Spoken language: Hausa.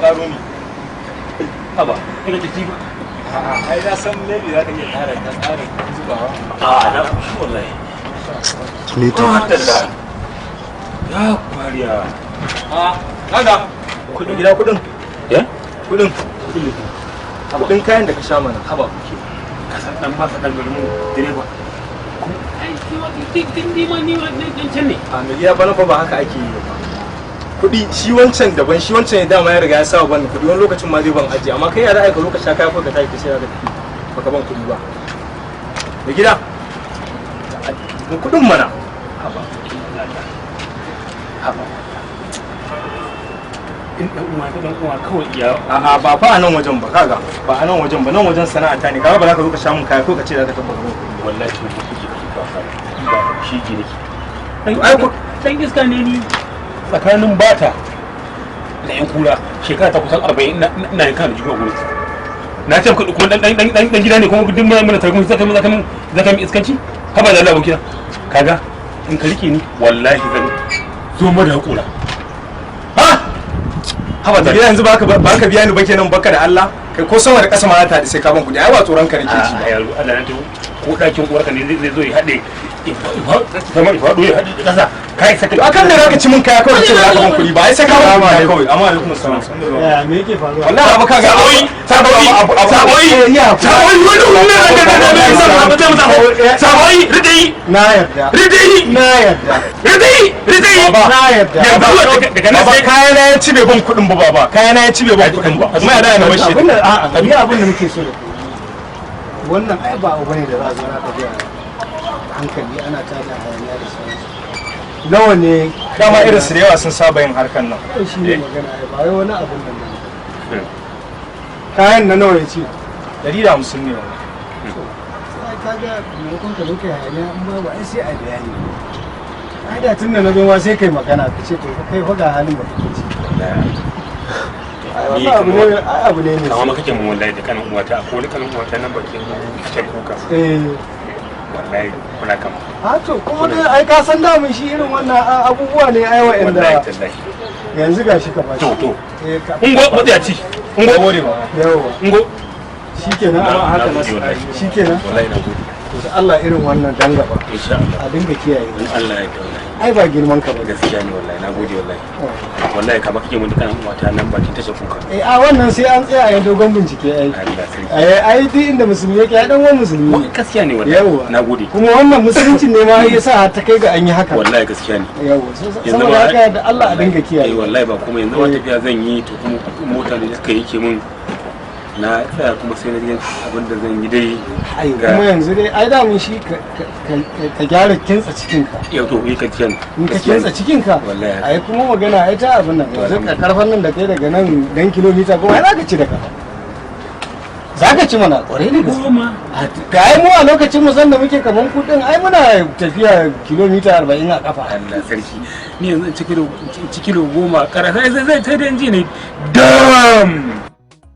Karo ni. Haba, ina tafi ba. A'a, ai na san maybe za ka iya ƙara ta ƙara zubawa. A na shi wallahi. Lita. Ya kwariya. A kaga kudin gida, kudin. Ya? Kudin. Kudin kayan da ka sha mana. Haba kuke. Ka san dan masa dan garin mu direba. Ai, tin ni ma ni ma dan can ne. A mai gida, bana fa ba haka ake yi ba. Kuɗi shi wancan daban, shi wancan ya dama ya riga ya sa ban kuɗi, wani lokacin ma zai ban ajiye, amma kai ya za a yi ka zo ka sha kaya ko ka tashi ka sai ka tafi baka ban kuɗi ba? Mai gida, mu kuɗin mana. Haba. Haba. In dan uwa ta dan uwa kawai iya. A'a, ba fa a nan wajen ba, kaga ba a nan wajen ba, nan wajen sana'a ta ne. Kaga ba za ka zo ka sha mun kaya ko ka ce za ka tabbata ban kuɗi. Wallahi to kuke kake ba ba shi ke nake. Ai Dan iska ne ni, tsakanin bata da yan kura shekara ta kusan 40 ina yankan da jikin gurin. Na ce maka kuma dan dan dan dan gida ne, kuma duk muna tare, kuma zaka mun iskanci. Haba da Allah, abokina, kaga in ka rike ni, wallahi zan zo mu da hakura. Ha. Haba da Gida, yanzu baka biya ni ba kenan, baka da Allah kai, ko sama da ƙasa ma za ta haɗu sai ka ban kuɗi. Ai ba tsoron ka nake ji a ba. Yaro, Allah na tuwo, ko ɗakin uwarka ne zai zo ya haɗe sama ya faɗo ya haɗe da ƙasa, kai saka. To akan da zaka ci mun kaya kawai ce ba za ka ban kuɗi ba, ai sai ka ban kuɗi kawai. Amma alaikum assalam. Ya, me yake faruwa? Wallahi abu kaga Saboyi, saboyi, saboyi, saboyi, wani wani saboyi, ridai. Na yarda. Ridai. Na yarda. Ridai, ridai. Na yarda. Yanzu daga nan baba sai kaya na ya ci bai ban kuɗin ba. Baba, kaya na ya ci bai ban kuɗin ba, kuma ya da na bashi. Abin da, a'a, ni abin da muke so da ku, wannan ai ba abu bane da za a zo na tafiya hankali ana tada hayaniya da sauransu. Nawa ne? Dama irin su da yawa sun saba yin harkan nan. Kawai shi ne magana, ai ba wai wani abun nan ba. Kayan na nawa ya ce? 150 ne wannan. Sai kaga maimakon ka zo kai hayaniya, in babu ai sai a bayani. Ai da tun da na zo ma sai kai magana ka ce to kai fa ga halin da kake ciki. Ai wannan abu ne, ai abu ne mai Kama ma kake mun wallahi da kanin uwata, ko wani kanin uwata nan bakin can kuka. Wallahi kuna kama. Ha, to kuma dai ai ka san damun shi irin wannan abubuwa ne ai wallahi wa'anda tallahi. Yanzu gashi ka bashi. To. Eh, ka Ungo, matsiyaci, ungo. Gode ba. Yawa. Ungo. Shikenan. Na Haka gode wallahi. Shikenan. Wallahi na gode. To Allah, irin wannan dan gaba Insha Allah. a dinga kiyaye. In Allah ya yarda, wallahi. Ai ba girman ka ba. Gaskiya ne, wallahi na gode, wallahi wallahi kama kake mun da kanin uwata nan bakin tashar kuka. Eh, a wannan sai an tsaya a yi dogon bincike ai. Allah sarki. Ai ai duk inda musulmi yake, ai dan uwan musulmi ne. Gaskiya ne wallahi. Yawwa. Na gode. Kuma wannan musulunci ne ma yasa har ta kai ga an yi haka. Wallahi gaskiya ne. Yawwa. Yanzu Saboda ma- haka da Allah a dinga kiyaye. Eh, wallahi ba kuma yanzu ma tafiya zan yi, to kuma mota ne suka yake min, na tsaya kuma sai na ji abin da zan yi dai. Ai kuma yanzu dai ai da mun shi ka gyara kintsa cikinka. Yau to yi ka ciyan. In ka kintsa cikinka, Wallahi. ai kuma magana ai ta abin nan yanzu ka karfan nan da kai daga nan dan kilomita 10, ai zaka ci da kafa, zaka ci mana kwarai da gaske. 10. Ga ai mu a lokacin mu san da muke kaman kudin, ai muna tafiya kilomita 40 a kafa. Allah sarki, ni yanzu in ci kilo 10 kara sai sai sai dai ji ne dam.